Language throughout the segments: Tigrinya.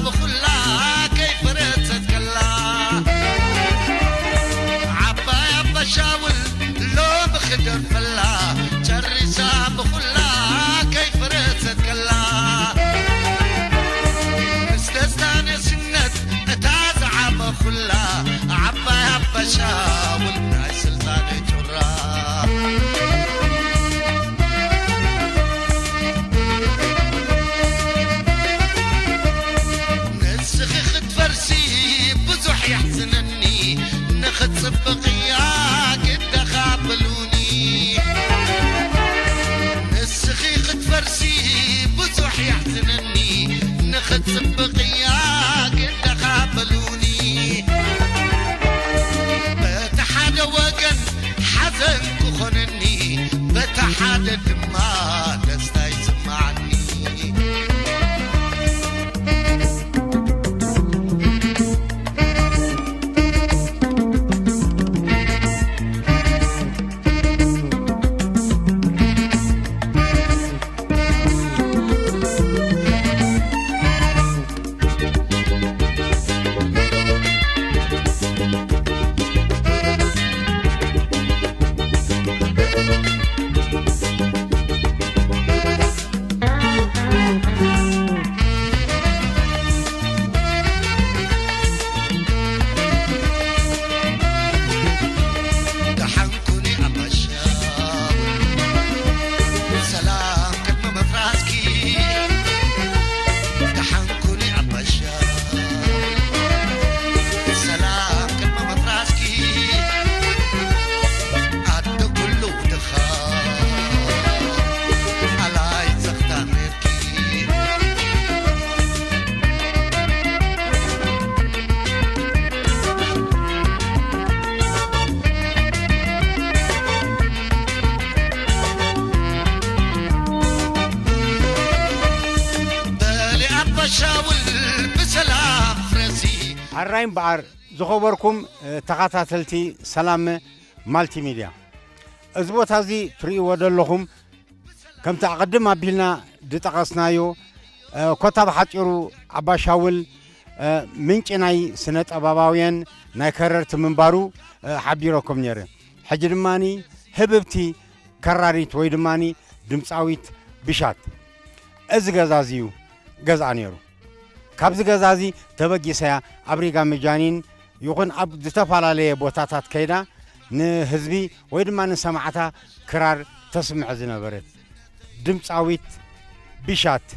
ብኹላ ከይፈረሰት ከላ ዓባይ ኣባሻውል ሎሚ ክደርፈላ ጨሪሳ ብኹላ ከይፈረሰት ከላ ምስ ደስታ ነስነት እታ ዝዓበኹላ ዓባይ ኣባሻውል ናይ ስልጣነይ ጩራ ንስኺ ክትፈርሲ ብዙሕ የሕዝነኒ ንኽትጽብቕያ ግደኻ በሉኒ ንስኺ ክትፈርሲ ብዙሕ የሕዝነኒ ንኽትጽብቕያ ግደኻ በሉኒ በቲ ሓደ ወገን ሓዘን ክኾነኒ በቲ ሓደ ድማ ደስታ ይስማዓኒ ኣራይ እምበኣር ዝኸበርኩም ተኸታተልቲ ሰላም ማልቲሚድያ፣ እዚ ቦታ እዚ ትርእይዎ ዘለኹም ከምቲ ኣቐድም ኣቢልና ዝጠቐስናዮ ኮታ ብሓፂሩ ኣባሻውል ምንጪ ናይ ስነ ጠባባውያን ናይ ከረርቲ ምንባሩ ሓቢረኩም ነይረ። ሕጂ ድማ ህብብቲ ከራሪት ወይ ድማ ድምፃዊት ብሻት እዚ ገዛ እዚ እዩ ገዝኣ ነይሩ። ካብዚ ገዛ እዚ ተበጊሰያ ኣብ ሪጋ መጃኒን ይኹን ኣብ ዝተፈላለየ ቦታታት ከይዳ ንህዝቢ ወይ ድማ ንሰማዕታ ክራር ተስምዕ ዝነበረት ድምፃዊት ቢሻት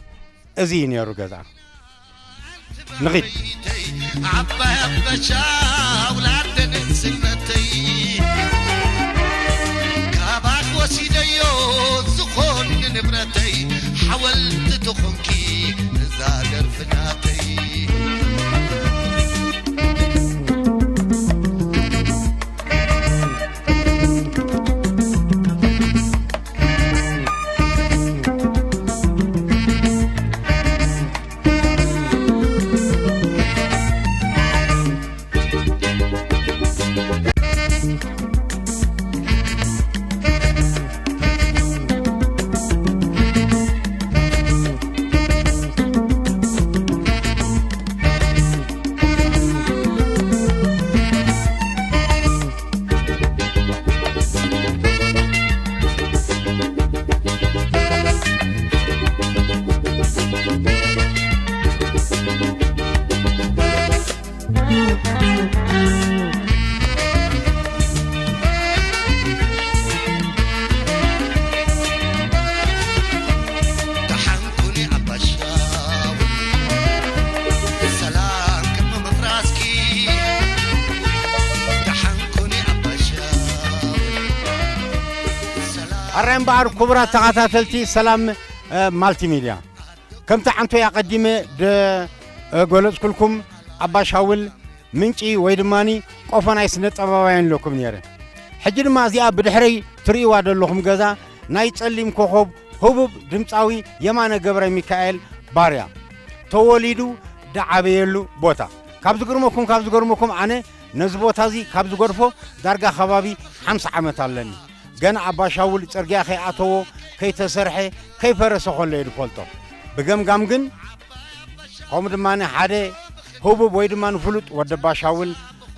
እዚ እዩ ነይሩ ገዛ። ንኺድ። ዓባይ ኣበሻ ኣውላደ ንእስነተይ ካባክ ወሲደዮ ዝኾን ንንብረተይ ሓወልቲ ትኾንኪ እዛ ደርፊ ናተይ። ኣረ እምበኣር ክቡራት ተኸታተልቲ ሰላም ማልቲሚድያ፣ ከምቲ ዓንቶይ ኣቐዲመ ዝገለጽኩልኩም ኣባሻውል ምንጪ ወይ ድማ ቆፎ ናይ ስነ ጥበባውያን ኢለኩም ነይረ። ሕጂ ድማ እዚኣ ብድሕረይ ትርእይዋ ዘለኹም ገዛ ናይ ጸሊም ኮኾብ ህቡብ ድምፃዊ የማነ ገብረ ሚካኤል ባርያ ተወሊዱ ዝዓበየሉ ቦታ። ካብ ዝገርመኩም ካብ ዝገርመኩም ኣነ ነዚ ቦታ እዚ ካብ ዝገድፎ ዳርጋ ከባቢ ሓምሳ ዓመት ኣለኒ። ገና ኣባሻውል ጽርግያ ከይኣተዎ ከይተሰርሐ ከይፈረሰ ከሎ እየ ዝፈልጦ። ብገምጋም ግን ከምኡ ድማ ሓደ ህቡብ ወይ ድማ ፍሉጥ ወዲ ኣባሻውል፣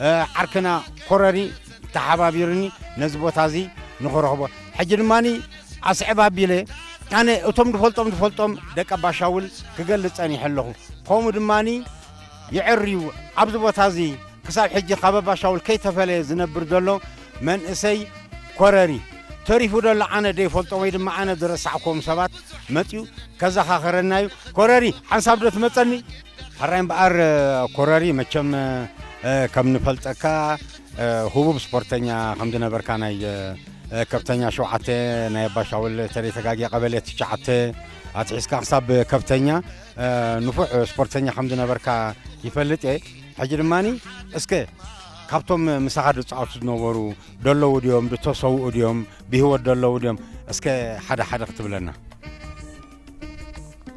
እ፣ ዓርክና ኮረሪ ተሓባቢሩኒ ነዚ ቦታ እዚ ንኽረኽቦ። ሕጂ ድማ ኣስዕብ ኣቢለ ኣነ እቶም ዝፈልጦም ዝፈልጦም ደቂ ኣባሻውል ክገልጽ ጸኒሐ ኣለኹ። ከምኡ ድማ የዕርዩ ኣብዚ ቦታ እዚ ክሳብ ሕጂ ካብ ኣባሻውል ከይተፈለየ ዝነብር ዘሎ መንእሰይ ኮረሪ፣ ተሪፉ ዘሎ ኣነ ዘይፈልጦ ወይ ድማ ኣነ ዝረሳዕክዎም ሰባት መጺኡ ከዘኻኸረና እዩ። ኮረሪ፣ ሓንሳብ ዶ ትመጸኒ? ሕራይ እምበኣር፣ ኮረሪ፣ መቸም፣ እ፣ ከም ንፈልጠካ፣ እ፣ ህቡብ ስፖርተኛ ከም ዝነበርካ፣ ናይ፣ እ፣ ከብተኛ ሸውዓተ፣ ናይ ኣባሻውል ተደይ ተጋግየ ቀበሌ ትሽዓተ ኣትሒዝካ ክሳብ ከብተኛ፣ እ፣ ንፉዕ ስፖርተኛ ከም ዝነበርካ ይፈልጥ እየ። ሕጂ ድማ እስከ ካብቶም ምሳኻ ዝጻወቱ ዝነበሩ ደለዉ ድዮም፣ ዝተሰውኡ ድዮም፣ ብህይወት ደለዉ ድዮም? እስከ ሓደ ሓደ ክትብለና።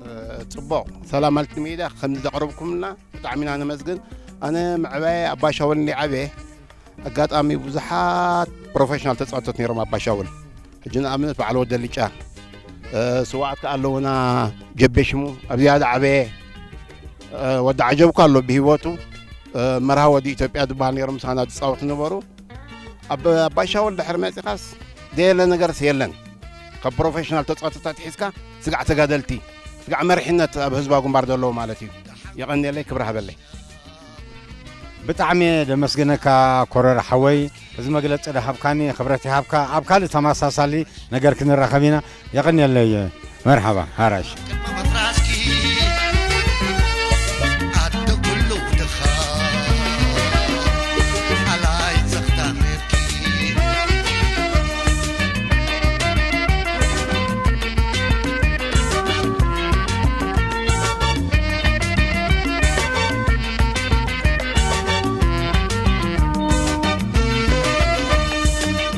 እ፣ ጽቡቕ። ሰላም ማልቲ ሚድያ፣ ከምዚ ዘቕረብኩምና ብጣዕሚ ኢና ነመስግን። ኣነ ምዕባየ ኣባሻውል እንዲ ዓብየ፣ ኣጋጣሚ ብዙሓት ፕሮፌሽናል ተጻወቶት ነይሮም ኣባሻውል። ሕጂ ንኣብነት በዓል ወደ ልጫ፣ እ፣ ስውኣት ከኣ ኣለዉና፣ ጀቤ ሽሙ፣ ኣብዚኣ ዝዓበየ፣ እ፣ ወዲ ዓጀብኩ ኣሎ ብህይወቱ፣ እ፣ መርሃ ወዲ ኢትዮጵያ ዝበሃል ነይሮም ምሳና ዝጻወቱ ነበሩ። ኣብ ኣባሻውል ድሕሪ መጺኻስ ዘየለ ነገርስ የለን። ካብ ፕሮፌሽናል ተጻወትታት ሒዝካ ስጋዕ ተጋደልቲ፣ ስጋዕ መሪሕነት ኣብ ህዝባዊ ግንባር ዘለዉ ማለት እዩ። የቐንየለይ፣ ክብሪ ሃበለይ። ብጣዕሚ እየ ደመስግነካ ኮረር ሓወይ፣ እዚ መግለጺ ደሃብካኒ ክብረት ይሃብካ። ኣብ ካልእ ተመሳሳሊ ነገር ክንራኸብ ኢና። የቐንየለይ። መርሓባ ሃራሽ።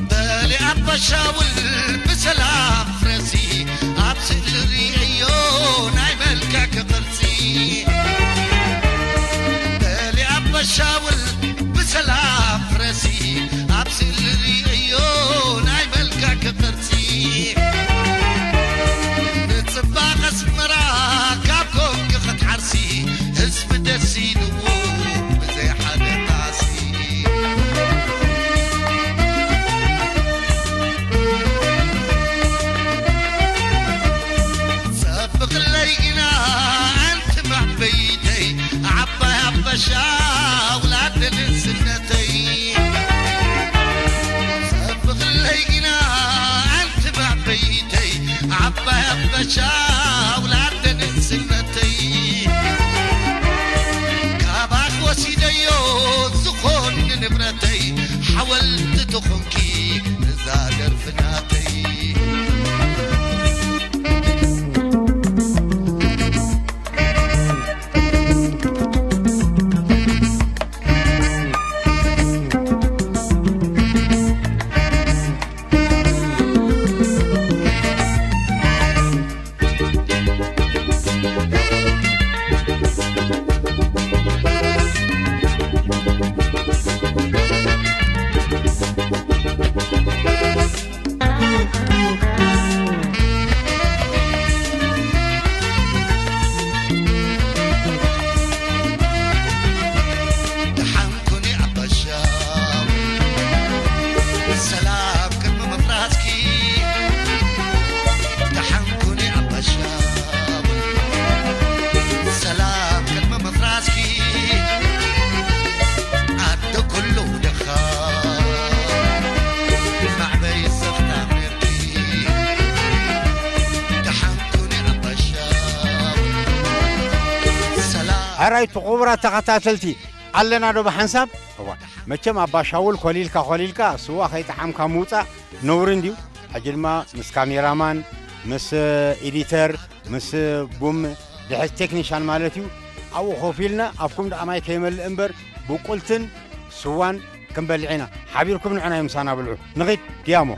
በሊ ኣባሻውል ብሰላም ፍረሲ፣ ኣብ ስእሊ ርእዮ ናይ መልክዕኪ ቅርጺ። በሊ ኣባሻውል ብሰላም ፍረሲ፣ ኣብ ስእሊ ርእዮ ናይ መልክዕኪ ቅርጺ። ንጽባቐ ኣስመራ ካብ ኮንኪ ክትሓርሲ፣ ህዝቢ ደስ ኢልዎ ብዘይ ሓደ ጣሲ። ጸብቕለይ ኢና ኣንቲ መዕበይተይ፣ ዓባይ ኣበሻ ውላድ ንእስነተይ። ጸብቕለይ ኢና ኣንቲ መዕበይተይ፣ ዓባይ ኣበሻ ውላድ ንእስነተይ። ካባኽ ወሲደዮ ዝኾን ንንብረተይ፣ ሓወልቲ ትኹንኪ እዛ ደርፊ ናተይ። ደሓን ኩኒ ኣባሻ፣ ሰላም ቅድሚ ምፍራስኪ። ደሓን ኩኒ ኣባሻ፣ ሰላም ቅድሚ ምፍራስኪ። ኣደ ኩሉ ድኻ፣ ማዕበይ ዘኽታም ነርኪ። ደሓን ኩኒ ኣባሻ፣ ሰላም። ሕራይ ክቡራት ተኸታተልቲ፣ ኣለና ዶ ብሓንሳብ? እዋ፣ መቸም ኣባ ሻውል ኮሊልካ ኮሊልካ ስዋ ከይጠዓምካ ምውጻእ ነውሪ እንድዩ። ሕጂ ድማ ምስ ካሜራማን፣ ምስ ኤዲተር፣ ምስ ቡም ድሕሪ ቴክኒሻን ማለት እዩ፣ ኣብኡ ኮፍ ኢልና ኣፍኩም ደኣ ማይ ከይመልእ እምበር ብቁልትን ስዋን ክንበልዕ ኢና። ሓቢርኩም ንዕና ምሳና ብልዑ። ንኺድ ድያሞ።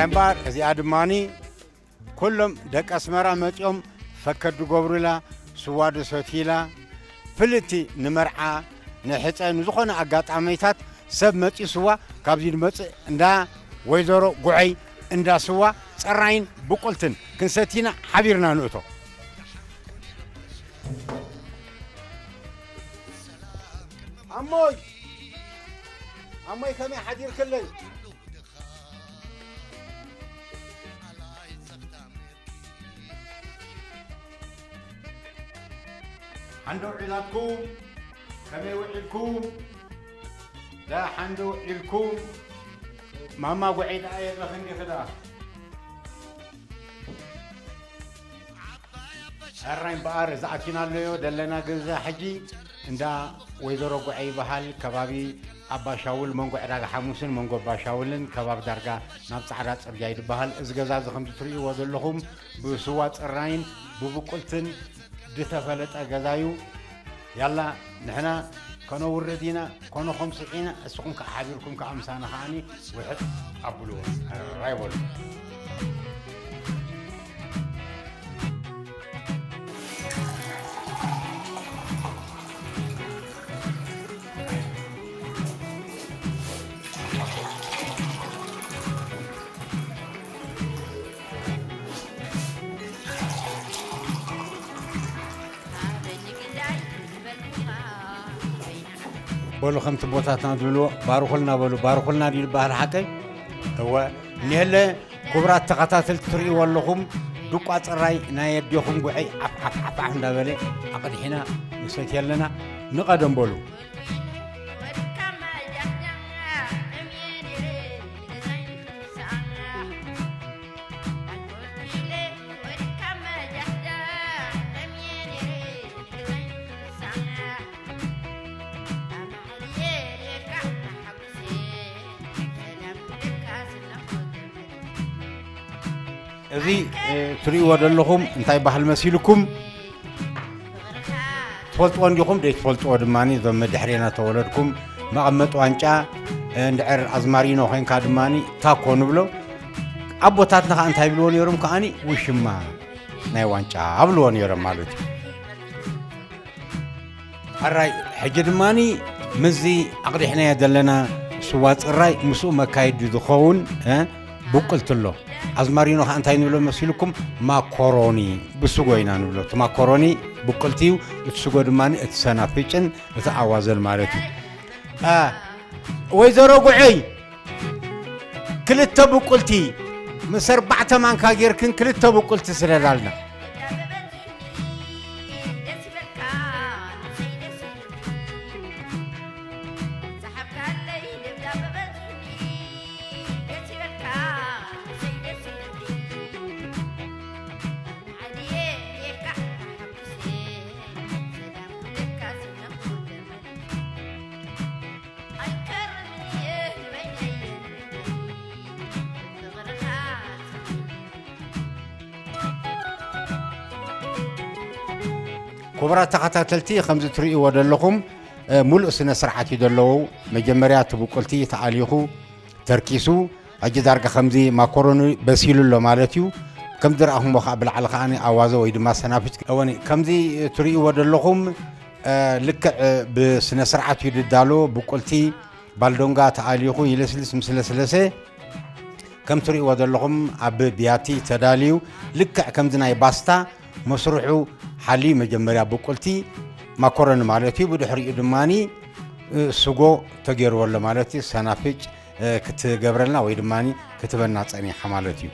እምበኣር እዚኣ ድማኒ ኩሎም ደቂ ኣስመራ መጺኦም ፈከድ ድገብሩላ፣ ስዋ ድሰትዩላ፣ ፍልጥቲ ንመርዓ፣ ንሕጸ፣ ንዝኾነ ኣጋጣሚታት ሰብ መጺኡ ስዋ ካብዚ ድመጽእ እንዳ ወይዘሮ ጉዐይ እንዳ ስዋ ጽራይን ብቁልትን ክንሰቲና ሓቢርና ንእቶ። ኣሞይ፣ ኣሞይ ከመይ ሓዲርክለይ? ሓንዶ ውዒላትኩም? ከመይ ውዒልኩም? ደሓን ዶ ውዒልኩም? ማማ ጉዐይ ደኣ የለኽን ዲኺ ደኣ? ሕራይ እምበኣር፣ እዚ ኣቲናለዮ ደለና ገዛ ሕጂ እንዳ ወይዘሮ ጉዐ ይበሃል። ከባቢ ኣባሻውል፣ መንጎ ዕዳጋ ሓሙስን መንጎ ኣባሻውልን ከባቢ ዳርጋ ናብ ጻዕዳ ጽርግያ ይድበሃል። እዚ ገዛ እዚ ከምዚ ትርእይዎ ዘለኹም ብስዋ ጽራይን ብብቁልትን ዝተፈለጠ ገዛ እዩ። ያላ ንሕና ከነውርድ ኢና፣ ከነኾምስዕ ኢና። እስኹም ከኣ ሓቢርኩም ከኣ ምሳና ከኣኒ ውሕጥ ኣብልዎ። ሕራይ በሉ። በሉ ከምቲ ኣቦታትና ዝብልዎ ባርኹልና በሉ። ባርኹልና ድዩ ዝበሃል ሓቀይ? እወ። እኒሀለ ክቡራት ተኸታተልቲ ትርእይዎ ኣለኹም። ድቋ ጽራይ ናይ ኣዴኹም ጉዐይ ዓፍ ዓፍ ዓፍ ዓፍ እንዳበለ ኣቕዲሕና ንሰትየ ኣለና። ንቐደም በሉ። እዚ እ፣ ትርእይዎ ዘለኹም እንታይ ባህል መሲልኩም? ትፈልጥዎ እንዲኹም? ዘይትፈልጥዎ ድማ እዞም መድሕሬና ተወለድኩም መቐመጢ ዋንጫ፣ እ፣ እንድሕር ኣዝማሪኖ ኮይንካ ድማ ታኮ ንብሎ። ኣቦታትና ከዓ እንታይ ይብልዎ ነይሮም? ከዓኒ ውሽማ ናይ ዋንጫ ኣብልዎ ነይሮም ማለት እዩ። ሕራይ፣ ሕጂ ድማኒ ምስዚ ኣቕዲሕናዮ ዘለና ስዋ ጽራይ ምስኡ መካይዲ ዝኸውን፣ እ፣ ብቁልቲ ኣሎ። ኣዝማሪኖ ኸኣ እንታይ ንብሎ መሲልኩም? ማኮሮኒ ብስጎ ኢና ንብሎ። እቲ ማኮሮኒ ብቁልቲ እዩ፣ እቲ ስጎ ድማኒ እቲ ሰናፍጭን እቲ ኣዋዘን ማለት እዩ። እ፣ ወይዘሮ ጉዐይ፣ ክልተ ብቁልቲ ምስ ኣርባዕተ ማንካ ጌርክን ክልተ ብቁልቲ ስደዳልና። ክቡራት ተኸታተልቲ፣ ከምዚ ትርእይዎ ዘለኹም፣ እ፣ ሙሉእ ስነ ስርዓት እዩ ዘለዎ። መጀመርያ እቲ ብቁልቲ ተኣሊኹ፣ ተርኪሱ፣ ሕጂ ዳርጋ ከምዚ ማኮሮኒ በሲሉ ኣሎ ማለት እዩ። ከም ዝረኣኹምዎ ከዓ ብላዕሊ ከዓ ኣዋዘ ወይ ድማ ሰናፍጭ፣ እወኒ፣ ከምዚ ትርእይዎ ዘለኹም፣ እ፣ ልክዕ ብስነ ስርዓት እዩ ዝዳሎ። ብቁልቲ ባልዶንጋ ተኣሊኹ ይለስልስ፣ ምስ ለስለሰ ከም ትርእይዎ ዘለኹም ኣብ ቢያቲ ተዳልዩ፣ ልክዕ ከምዚ ናይ ባስታ መስርሑ ሓልዩ፣ መጀመርያ ብቁልቲ ማኮረኒ ማለት እዩ። ብድሕሪኡ ድማኒ፣ እ፣ ስጎ ተገይርዎ ኣሎ ማለት እዩ። ሰናፍጭ፣ እ፣ ክትገብረልና ወይ ድማኒ ክትበና ጸኒሓ ማለት እዩ።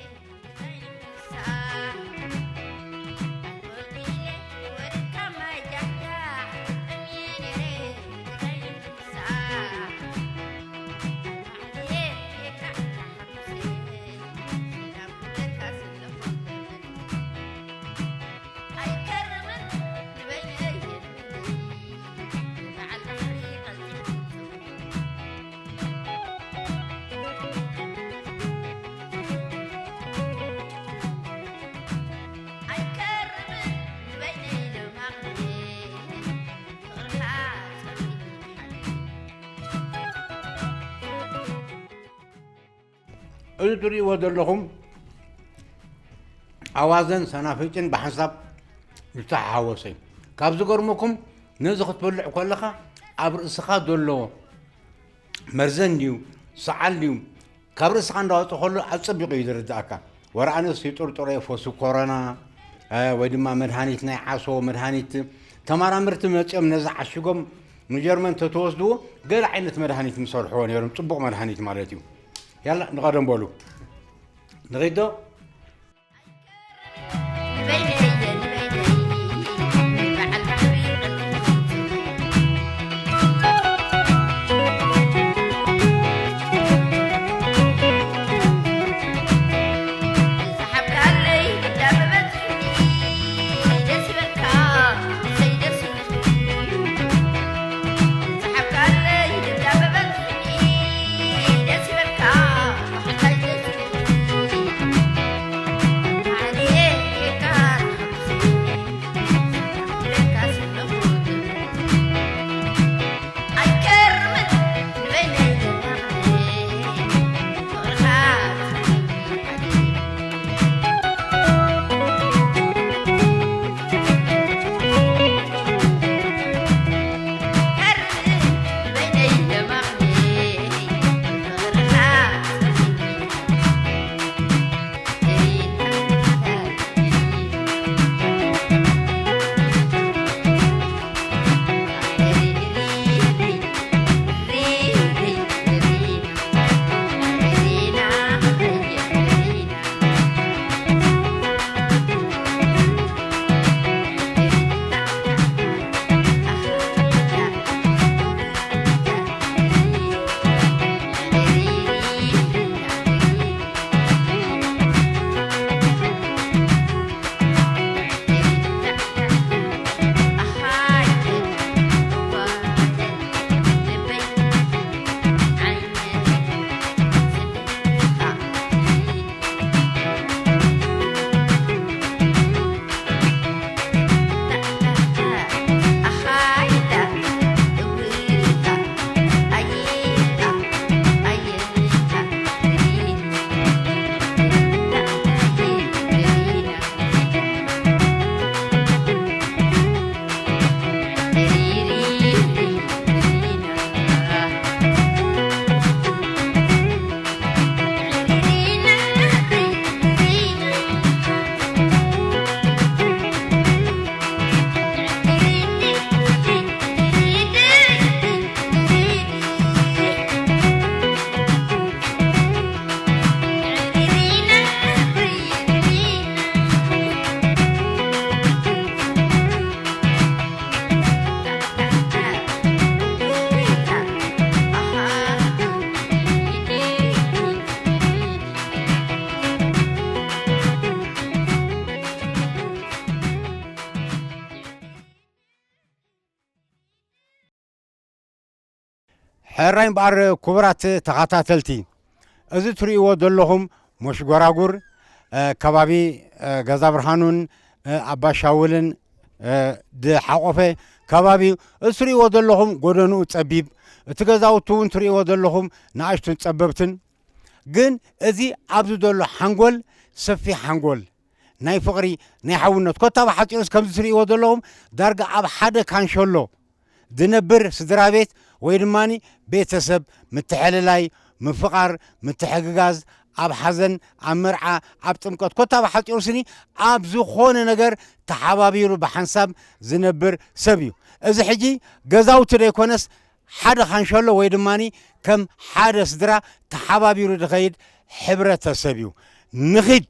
እዚ ትርእይዎ ዘለኹም ኣዋዘን ሰናፍጭን ብሓንሳብ ዝተሓወሰ እዩ። ካብ ዝገርመኩም፣ ነዚ ክትበልዕ ከለኻ ኣብ ርእስኻ ዘሎ መርዘን ድዩ፣ ሰዓል ድዩ፣ ካብ ርእስኻ እንዳወፀ ከሎ ኣፀቢቑ እዩ ዝርድኣካ። ወረ ኣነስ ይጥርጥሮ እየ፣ ፈሱ ኮሮና፣ እ፣ ወይ ድማ መድሃኒት ናይ ዓሶ መድሃኒት። ተመራመርቲ መፂኦም ነዚ ዓሽጎም ንጀርመን ተተወስድዎ፣ ገለ ዓይነት መድሃኒት ምሰርሕዎ ነይሮም፣ ፅቡቕ መድሃኒት ማለት እዩ። ያላ፣ ንቐደም በሉ። ንኺዶ። ሕራይ እምበኣር ክቡራት ተኸታተልቲ፣ እዚ ትርእይዎ ዘለኹም መሽጎራጉር፣ እ፣ ከባቢ፣ እ፣ ገዛ ብርሃኑን፣ እ፣ ኣባ ሻውልን፣ እ፣ ዝሓቆፈ ከባቢ እዩ። እዚ ትርእይዎ ዘለኹም ጎደንኡ ጸቢብ፣ እቲ ገዛውቲ እውን ትርእይዎ ዘለኹም ንኣሽቱን ጸበብትን። ግን እዚ ኣብዚ ዘሎ ሓንጎል ሰፊሕ ሓንጎል ናይ ፍቕሪ፣ ናይ ሓውነት፣ ኮታ ብሓጺሩስ ከምዚ ትርእይዎ ዘለኹም ዳርጋ ኣብ ሓደ ካንሸሎ ዝነብር ስድራ ቤት ወይ ድማ ቤተሰብ ምትሕልላይ፣ ምፍቓር፣ ምትሕግጋዝ፣ ኣብ ሓዘን፣ ኣብ መርዓ፣ ኣብ ጥምቀት፣ ኮታ ብሓጺሩ ስኒ ኣብ ዝኾነ ነገር ተሓባቢሩ ብሓንሳብ ዝነብር ሰብ እዩ። እዚ ሕጂ ገዛውቲ ዘይኮነስ ሓደ ካንሸሎ ወይ ድማ ከም ሓደ ስድራ ተሓባቢሩ ዝኸይድ ሕብረተሰብ እዩ። ንኺድ።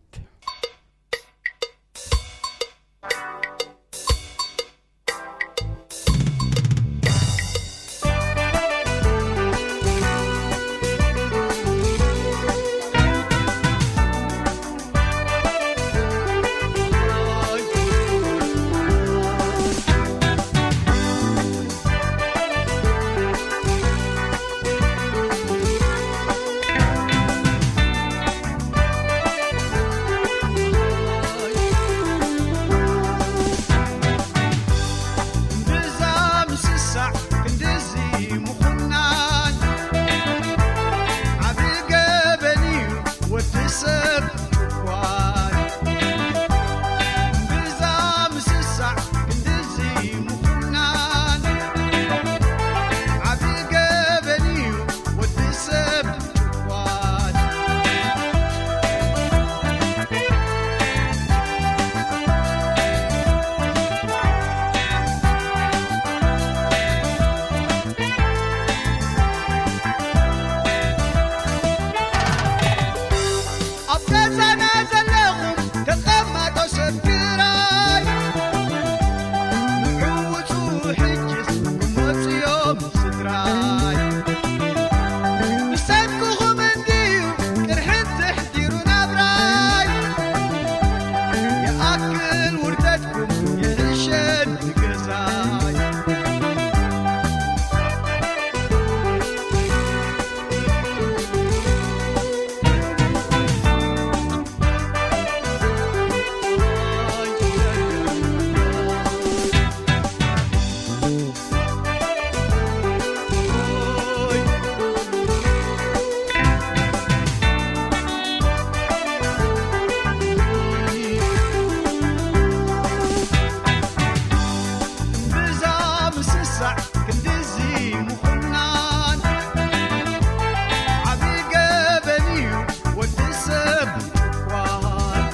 ክንድዚ ምኹናን ዓቢ ገበን እዩ ወዲ ሰብ ምጭኳን።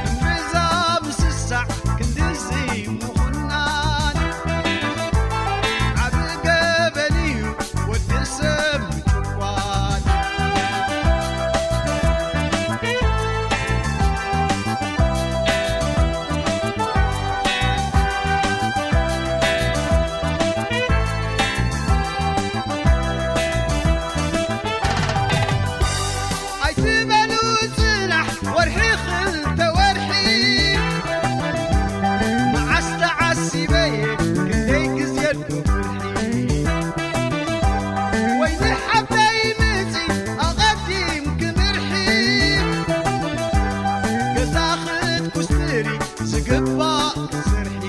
እምብዛ ምስሳዕ ክንድዚ ምኹናን ዓቢ ገበን እዩ ወዲ ሰብ ምጭኳን። ኣይትበሉ ጽናሕ ወርሒ ክልተ ወርሒ፣ መዓስ ተዓሲበ ክንደይ ግዜ ዶ ፍርሒ። ወይ ንሓብተይ ምጺ ኣቐዲምኪ ምርሒ፣ ገዛ ክትኩስትሪ ዝግባእ ስርሒ።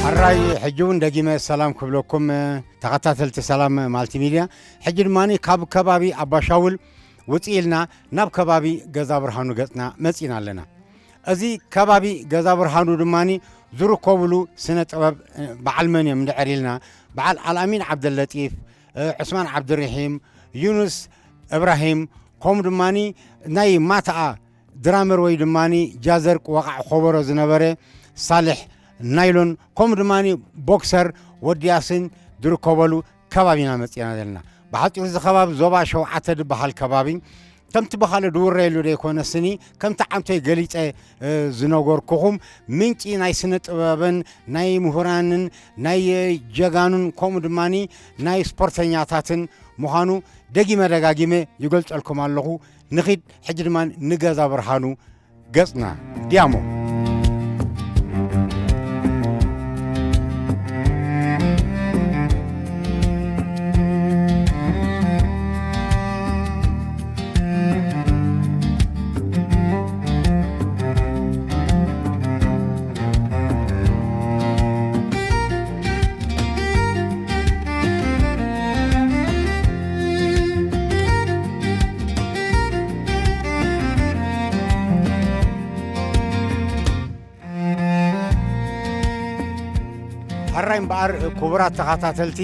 ሕራይ ሕጂ እውን ደጊመ ሰላም ክብለኩም ተኸታተልቲ ሰላም ማልቲ ሚድያ። ሕጂ ድማ ካብ ከባቢ ኣባሻውል ውፅእ ኢልና ናብ ከባቢ ገዛ ብርሃኑ ገፅና መፂና ኣለና። እዚ ከባቢ ገዛ ብርሃኑ ድማ ዝርከብሉ ስነ ጥበብ በዓል መን እዮም እንድዕር ኢልና፣ በዓል ኣልኣሚን ዓብደለጢፍ፣ ዑስማን ዓብድርሒም፣ ዩኑስ እብራሂም፣ ከምኡ ድማ ናይ ማታኣ ድራመር ወይ ድማ ጃዘር ወቓዕ ኮበሮ ዝነበረ ሳልሕ ናይሎን፣ ከምኡ ድማ ቦክሰር ወዲ ያሲን ዝርከበሉ ከባቢና መፂና ዘለና። ብሓፂሩ እዚ ከባቢ ዞባ ሸውዓተ ዝበሃል ከባቢ ከምቲ ብኻልእ ድውረየሉ ዘይኮነ ስኒ፣ ከምቲ ዓምተይ ገሊፀ ዝነገርኩኹም፣ ምንጪ ናይ ስነ ጥበብን ናይ ምሁራንን ናይ ጀጋኑን ከምኡ ድማ ናይ ስፖርተኛታትን ምዃኑ ደጊመ ደጋጊመ ይገልጸልኩም ኣለኹ። ንኺድ ሕጂ ድማ ንገዛ ብርሃኑ ገጽና ዲያሞ። ሕራይ እምበኣር፣ ክቡራት ተኸታተልቲ፣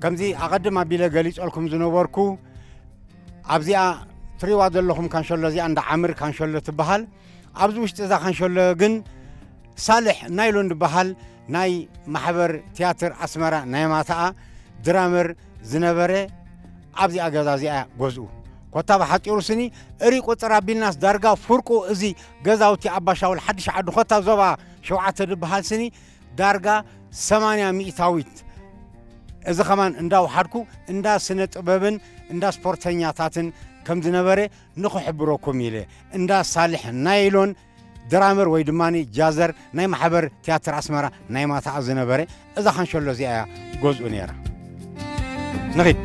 ከምዚ ኣቐድም ኣቢለ ገሊጸልኩም ዝነበርኩ፣ ኣብዚኣ ትሪዋ ዘለኹም ካንሸሎ፣ እዚኣ እንዳ ዓምር ካንሸሎ ትበሃል። ኣብዚ ውሽጢ እዛ ካንሸሎ ግን ሳልሕ ናይሎን ዝበሃል ናይ ማሕበር ትያትር ኣስመራ ናይ ማታኣ ድራመር ዝነበረ ኣብዚኣ ገዛ እዚኣ ገዝኡ። ኮታ ብሓጺሩ ስኒ እሪ ቁጽር ኣቢልናስ ዳርጋ ፍርቁ እዚ ገዛውቲ ኣባሻውል ሓድሽ ዓዱ ኮታ ዞባ ሸውዓተ ዝበሃል ስኒ ዳርጋ ሰማንያ ሚእታዊት። እዚ ኸማን እንዳውሓድኩ እንዳ ስነ ጥበብን እንዳ ስፖርተኛታትን ከም ዝነበረ ንኽሕብረኩም ኢለ። እንዳ ሳልሕ ናይሎን ድራመር ወይ ድማ ጃዘር ናይ ማሕበር ትያትር ኣስመራ ናይ ማታኣ ዝነበረ እዛ ኻንሸሎ እዚኣ እያ ገዝኡ ነይራ። ንኺድ።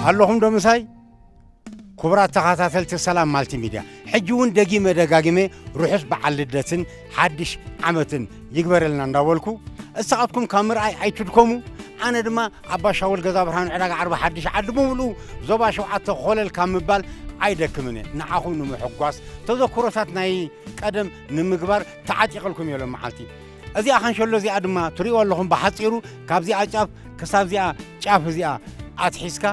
ኣለኹም ዶ ምሳይ? ክቡራት ተኸታተልቲ ሰላም ማልቲ ሚድያ፣ ሕጂ እውን ደጊመ ደጋጊመ ርሑስ በዓል ልደትን ሓድሽ ዓመትን ይግበረልና እንዳበልኩ፣ እሳኻትኩም ካብ ምርኣይ ኣይትድከሙ። ኣነ ድማ ኣባ ሻውል ገዛ ብርሃኑ ዕዳጋ ዓርቢ ሓድሽ ዓዲ ብምሉኡ ዞባ ሸውዓተ ኮለል ካብ ምባል ኣይደክምን እየ። ንዓኹም ንምሕጓስ ተዘክሮታት ናይ ቀደም ንምግባር ተዓጢቐልኩም እየ ሎም መዓልቲ። እዚኣ ካንሸሎ እዚኣ ድማ ትሪእዎ ኣለኹም ብሓጺሩ ካብዚኣ ጫፍ ክሳብ እዚኣ ጫፍ እዚኣ ኣትሒዝካ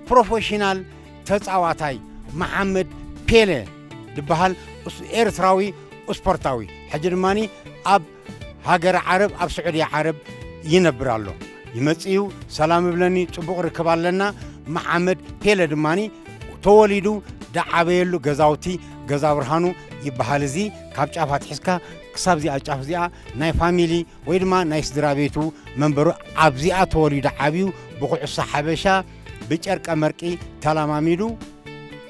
ፕሮፌሽናል ተጻዋታይ መሓመድ ፔለ ዝበሃል እስ-፣ ኤርትራዊ ስፖርታዊ ሕጂ ድማ ኣብ ሃገረ ዓረብ፣ ኣብ ስዑዲ ዓረብ ይነብር ኣሎ። ይመጽእ እዩ፣ ሰላም እብለኒ፣ ጽቡቕ ርክብ ኣለና። መሓመድ ፔለ ድማ ተወሊዱ ደዓበየሉ ገዛውቲ ገዛ ብርሃኑ ይበሃል። እዚ ካብ ጫፍ ኣትሒዝካ ክሳብ እዚኣ ጫፍ እዚኣ ናይ ፋሚሊ ወይ ድማ ናይ ስድራ ቤቱ መንበሩ ኣብዚኣ ተወሊዱ ዓብዩ ብኩዕሶ ሓበሻ ብጨርቀ መርቂ ተለማሚዱ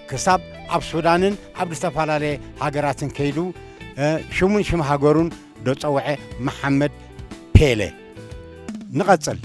ክሳብ ኣብ ሱዳንን ኣብ ዝተፈላለየ ሃገራትን ከይዱ፣ እ፣ ሽሙን ሽም ሃገሩን ዶ ጸውዐ መሓመድ ፔለ። ንቐጽል።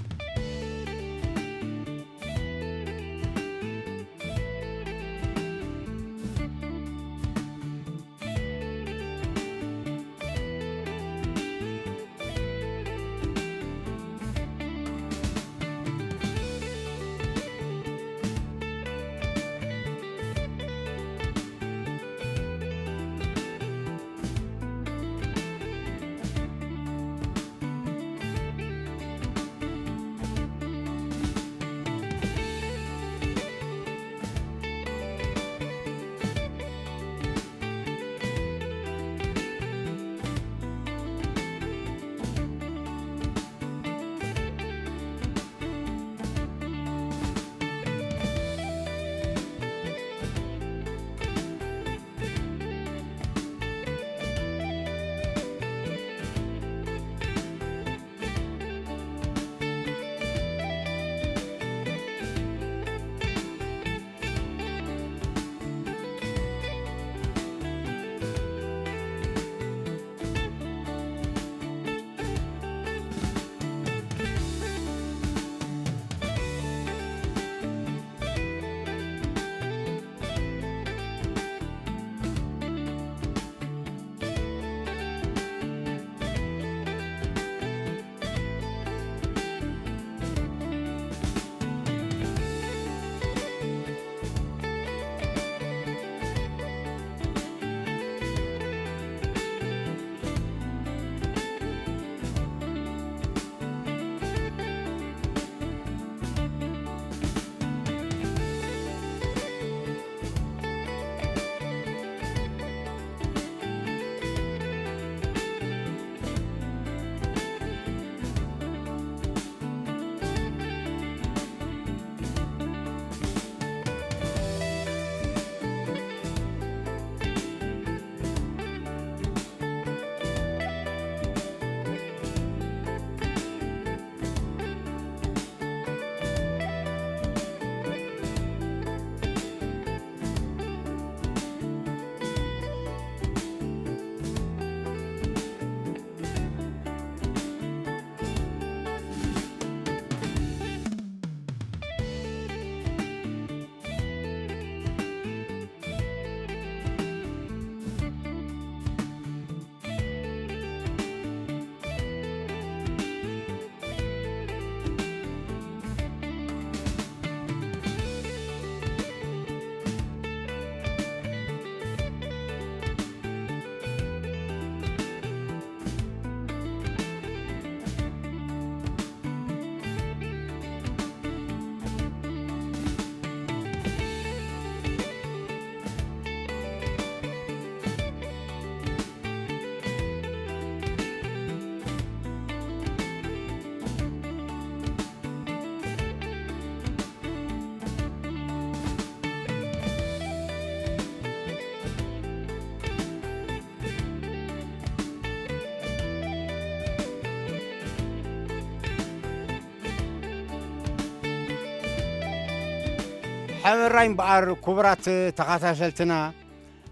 ሕራይ እምበኣር ክቡራት ተኸታተልትና፣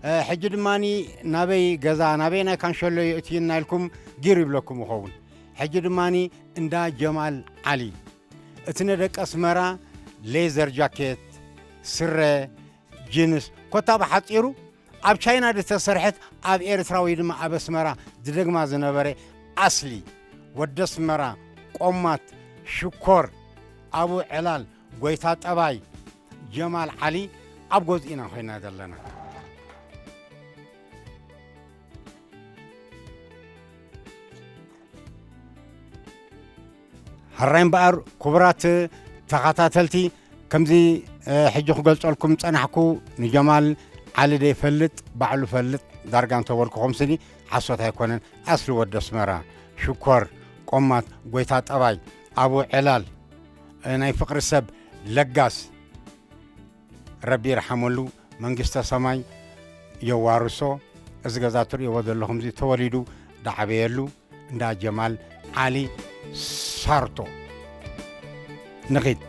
እ፣ ሕጂ ድማኒ ናበይ ገዛ፣ ናበይ ናይ ካንሸሎ የእትዩና ኢልኩም ጊር ይብለኩም ይኸውን። ሕጂ ድማኒ እንዳ ጀማል ዓሊ፣ እቲ ንደቂ ኣስመራ ሌዘር ጃኬት፣ ስረ፣ ጅንስ፣ ኮታ ብሓጺሩ ኣብ ቻይና ዝተሰርሐት ኣብ ኤርትራ ወይ ድማ ኣብ ኣስመራ ዝደግማ ዝነበረ ኣስሊ ወዲ ኣስመራ፣ ቆማት፣ ሽኮር፣ ኣቡ ዕላል፣ ጎይታ ጠባይ፣ ጀማል ዓሊ ኣብ ገዝኡ ኢና ኮይና ዘለና። ሕራይ እምበኣር ክቡራት ተኸታተልቲ፣ ከምዚ፣ እ፣ ሕጂ ክገልጸልኩም ጸናሕኩ፣ ንጀማል ዓሊ ደይፈልጥ ባዕሉ ፈልጥ ዳርጋ እንተበልኩኹም ስኒ ሓሶት ኣይኮነን። ኣስሊ ወዲ ኣስመራ፣ ሽኮር፣ ቆማት፣ ጎይታ ጠባይ፣ ኣቡ ዕላል፣ እ፣ ናይ ፍቕሪ ሰብ፣ ለጋስ፣ ረቢ ይርሓመሉ፣ መንግስተ ሰማይ የዋርሶ። እዚ ገዛ ትርእይዎ ዘለኹም እዚ ተወሊዱ ዝዓበየሉ እንዳ ጀማል ዓሊ ሳርቶ። ንኺድ።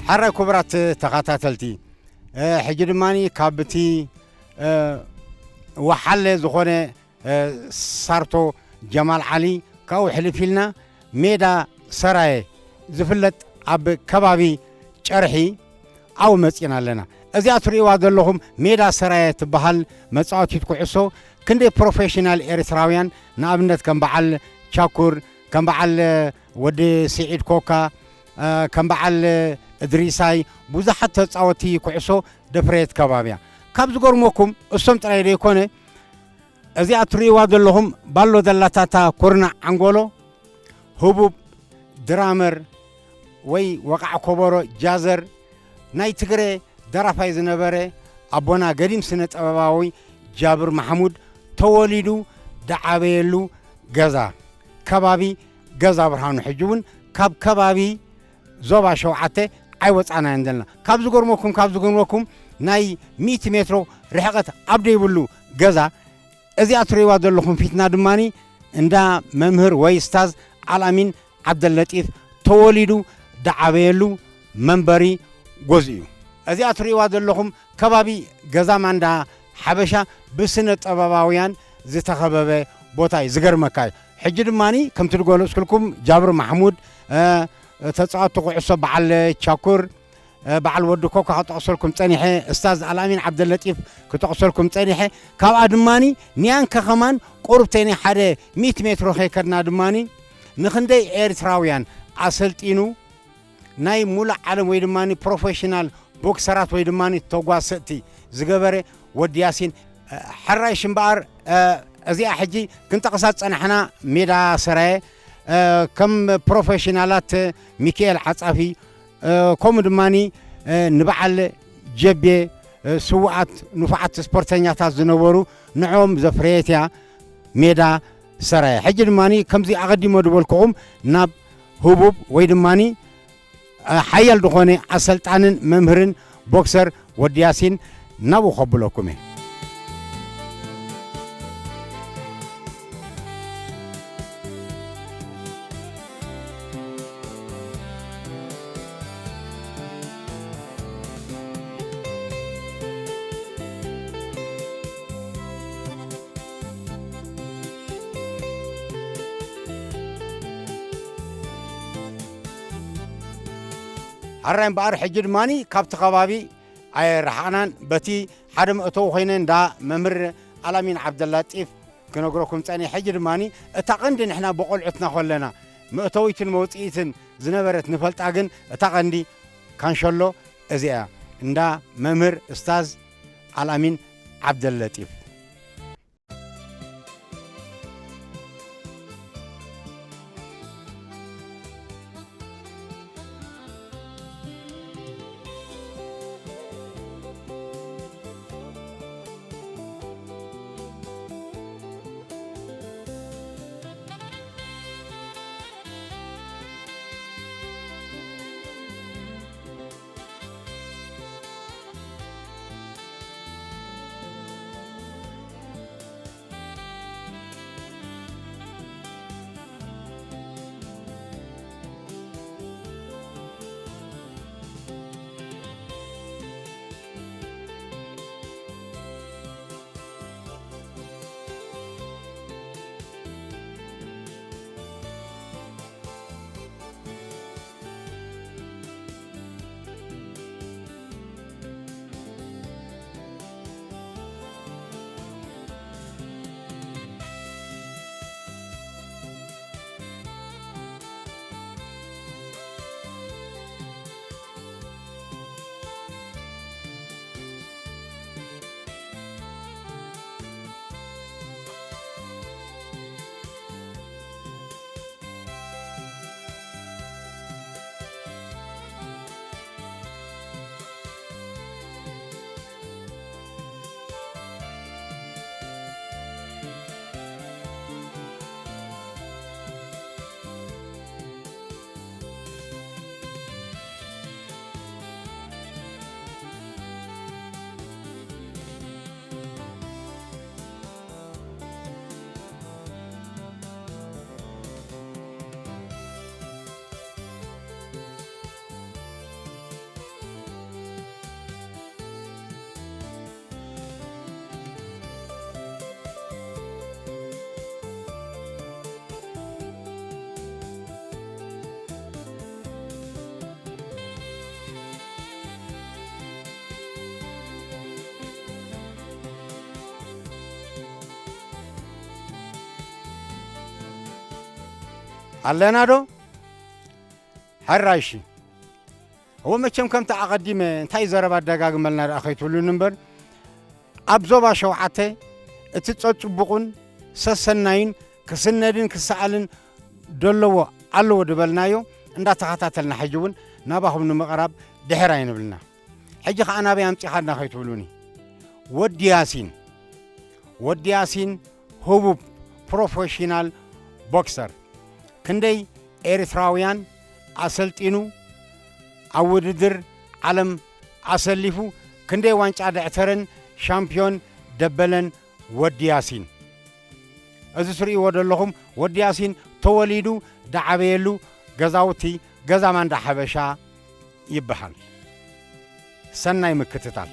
ሕራይ ክቡራት ተኸታተልቲ፣ እ፣ ሕጂ ድማኒ ካብቲ፣ እ፣ ወሓለ ዝኾነ፣ እ፣ ሳርቶ ጀማል ዓሊ ካብኡ ሕልፍ ኢልና ሜዳ ሰራየ ዝፍለጥ ኣብ ከባቢ ጨርሒ ኣብኡ መጺእና ኣለና። እዚኣ ትርእይዋ ዘለኹም ሜዳ ሰራየ ትበሃል መጻወቲት ኩዕሶ ክንደይ ፕሮፌሽናል ኤርትራውያን ንኣብነት ከም በዓል ቻኩር፣ ከም በዓል ወዲ ስዒድ ኮካ፣ እ፣ ከም በዓል እድሪሳይ ብዙሓት ተጻወቲ ኩዕሶ ደፍረየት ከባቢ እያ። ካብ ዝገርመኩም እሶም ጥራይ ዘይኮነ እዚኣ ትርእይዋ ዘለኹም ባሎ ዘላታታ ኩርናዕ ዓንጎሎ፣ ህቡብ ድራመር ወይ ወቓዕ ኮቦሮ ጃዘር፣ ናይ ትግረ ደራፋይ ዝነበረ ኣቦና ገዲም ስነ ጥበባዊ ጃብር ማሕሙድ ተወሊዱ ዝዓበየሉ ገዛ፣ ከባቢ ገዛ ብርሃኑ። ሕጂ እውን ካብ ከባቢ ዞባ ሸውዓተ ኣይወጻናን ዘለና። ካብ ዝገርመኩም፣ ካብ ዝገርመኩም ናይ ሚእቲ ሜትሮ ርሕቐት ኣብ ዘይብሉ ገዛ እዚኣ ትርእይዋ ዘለኹም ፊትና ድማኒ እንዳ መምህር ወይ ስታዝ ኣልኣሚን ዓብደለጢፍ ተወሊዱ ዝዓበየሉ መንበሪ ገዝኡ እዩ። እዚኣ ትርእይዋ ዘለኹም ከባቢ ገዛ ማንዳ ሓበሻ ብስነ ጥበባውያን ዝተኸበበ ቦታ እዩ። ዝገርመካ እዩ። ሕጂ ድማኒ ከምቲ ዝገለጽኩልኩም ጃብር ማሕሙድ፣ እ፣ ተጻወትቲ ኩዕሶ በዓል ቻኩር፣ እ፣ በዓል ወዲ ኮካ ክጠቕሰልኩም ጸኒሐ፣ እስታዝ ኣልኣሚን ዓብደለጢፍ ክጠቕሰልኩም ጸኒሐ። ካብኣ ድማኒ ንያንከ ከማን ቁሩብተይ ናይ ሓደ ሚእቲ ሜትሮ ከይከድና ድማኒ ንኽንደይ ኤርትራውያን ኣሰልጢኑ ናይ ሙሉእ ዓለም ወይ ድማኒ ፕሮፌሽናል ቦክሰራት ወይ ድማኒ ተጓሰጥቲ ዝገበረ ወዲ ያሲን፣ እ፣ ሕራይ ሽምበኣር፣ እ፣ እዚኣ ሕጂ ክንጠቕሳ ዝጸናሕና ሜዳ ሰራየ፣ እ፣ ከም ፕሮፌሽናላት ሚካኤል ዓጻፊ፣ እ፣ ከምኡ ድማኒ፣ እ፣ ንበዓል ጀቤ፣ እ፣ ስዉኣት ንፉዓት ስፖርተኛታት ዝነበሩ ንዕኦም ዘፍረየት እያ ሜዳ ሰራየ። ሕጂ ድማኒ ከምዚ ኣቐዲሞ ዝበልኩኹም ናብ ህቡብ ወይ ድማኒ፣ እ፣ ሓያል ዝኾነ ኣሰልጣንን መምህርን ቦክሰር ወዲ ያሲን ናብኡ ከብለኩም እየ። ሕራይ እምበኣር፣ ሕጂ ድማኒ ካብቲ ከባቢ ኣይረሓቕናን። በቲ ሓደ መእተዊ ኮይነ እንዳ መምህር ኣላሚን ዓብደላጢፍ ክነግረኩም ጸኒሐ። ሕጂ ድማኒ እታ ቀንዲ ንሕና ብቆልዑትና ከለና መእተዊትን መውጽኢትን ዝነበረት ንፈልጣ፣ ግን እታ ቀንዲ ካንሸሎ እዚኣ እያ፣ እንዳ መምህር እስታዝ ኣልኣሚን ዓብደለጢፍ። ኣለና ዶ? ሕራይሺ። እወ፣ መቸም ከምቲ ኣቐዲመ እንታይ ዘረባ ኣደጋግመልና ደኣ ከይትብሉኒ እምበር፣ ኣብ ዞባ ሸውዓተ እቲ ጸጽቡቑን ሰሰናይን ክስነድን ክሰኣልን ደለዎ ኣለዎ ድበልናዮ እንዳተኸታተልና ሕጂ እውን ናባኹም ንምቕራብ ድሕር ኣይንብልና። ሕጂ ኸዓ ናበይ ኣምጺኻና ከይትብሉኒ። ወዲ ያሲን፣ ወዲ ያሲን ህቡብ ፕሮፌሽናል ቦክሰር፣ ክንደይ ኤርትራውያን ኣሰልጢኑ፣ ኣብ ውድድር ዓለም ኣሰሊፉ፣ ክንደይ ዋንጫ ደዕተረን ሻምፒዮን ደበለን ወዲ ያሲን። እዚ ትርእይዎ ዘለኹም ወዲ ያሲን ተወሊዱ ደዓበየሉ ገዛውቲ ገዛ ማንዳ ሓበሻ ይበሃል። ሰናይ ምክትታል።